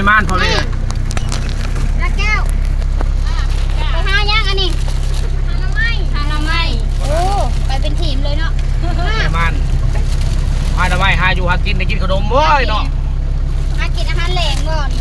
ມານ ພໍ່ແມ່ເອີຍ ລາແກ້ວ ໄປຫາຫຍັງອັນນີ້? ຫາໜໍ່ໄມ້ ຫາໜໍ່ໄມ້. ໂອ້ ໄປເປັນທີມເລີຍເນາະ. ແມ່ມານ ຫາໜໍ່ໄມ້ ຫາຢູ່ຫາກິນ ໄດ້ກິນຂະໜົມ ໂອ້ຍເນາະ. ຫາກິນອາຫານແລງບໍ່ນີ້?